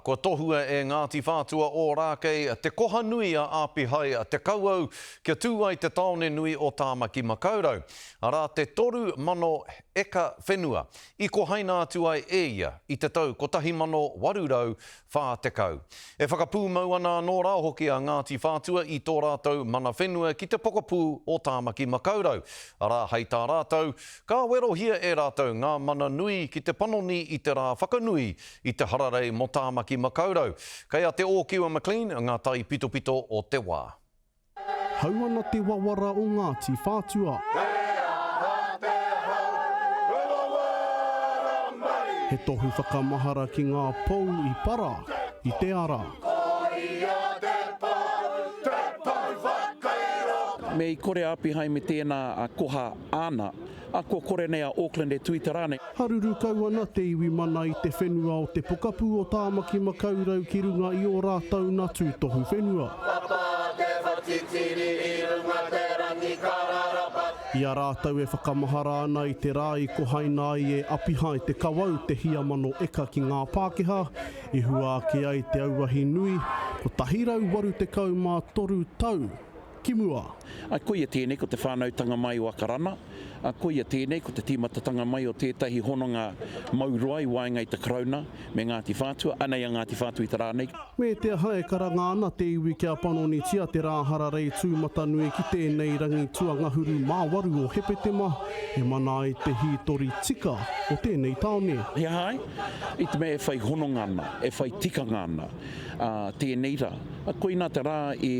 Kua tohua e Ngāti Whātua Ōrākei te koha nui a Āpihai Te Kauau kia tū ai te tāone nui o Tāmaki Makaurau, arā te 3,000 eka whenua i kohaina atu ai e ia i te tau 1840. E whakapūmau ana anō rā hoki a Ngāti Whātua i tō rātou mana whenua ki te pokapū o Tāmaki Makaurau, arā hei tā rātou, ka werohia e rātou ngā mana nui ki te panoni i te rā whakanui i te hararei mō Tāmaki Makaurau. Kei a Te Ōkiwa McLean ngā taipitopito o te wā. Hau ana te wawara o Ngāti Whātua. He aha te hau, he wawara mai. He tohu whakamahara ki ngā pou i para i te ara. Ko ia te pou, te pou whakairo. Me i kore a Apihai me tēnā koha āna, A kua kore nei a Auckland e tui te rā nei. Haruru kau ana te iwi mana i te whenua o te pokapū o Tāmaki Makaurau ki runga i ō rātou na tūtohu whenua. Papa te whatitiri i runga te rangi ka rarapa. I a rātou e whakamahara ana i te rā i kohaina ai e Apihai Te Kawau te hiamano eka ki ngā Pākehā, i hua ake ai te auahi nui, 183 tau. Ki mua. A koia tēnei ko te whānautanga mai o Akarana, a koia tēnei ko te tīmatatanga mai o tētahi hononga mau roa i waenga i te Karauna me Ngāti Whātua, anei a Ngāti Whātua i te rā nei. Me te aha e karanga ana te iwi kia panonitia te rā hararei tūmatanui ki tēnei rangi tuangahuru mā waru o Hepetema e mana ai te hītori tika o tēnei tāone. He aha ai? I te mea e whai hononga ana, e whai tikanga ana tēnei rā. Koinā te rā i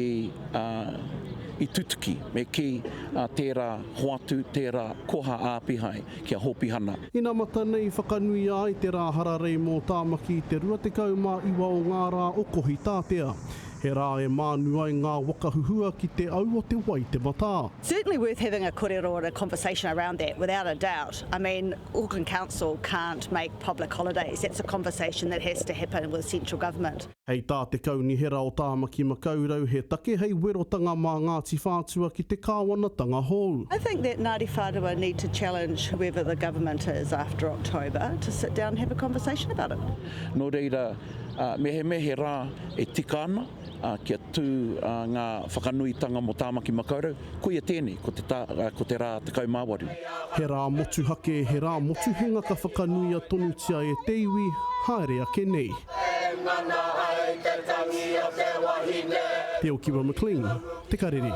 i tutuki, me kī, tērā hoatu, tērā koha āpihai ki a Hōpihana. Inamata nei whakanuia ai te rā hararei mō Tāmaki i te 29 o ngā rā o Kohitātea. He rā e mānu ai ngā waka huhua ki te au o te Waitematā. Certainly worth having a korero and a conversation around that, without a doubt. I mean, Auckland Council can't make public holidays, that's a conversation that has to happen with central government. Hei tā te Kaunihera o Tāmaki Makaurau he take hei werotanga mā Ngāti Whātua ki te kāwanatanga hou. I think that Ngāti Whātua need to challenge whoever the government is after October to sit down and have a conversation about it. Nō reira, mehemea he rā e tika ana kia tū ngā whakanuitanga mō Tāmaki Makaurau, koia tēnei, ko te, ko te rā 18. He rā motuhake, he rā motuhenga ka whakanuia tonutia e te iwi, haere ake nei. E ngana ai te tangi o te wahine. Te Okiwa McLean, Te Karere.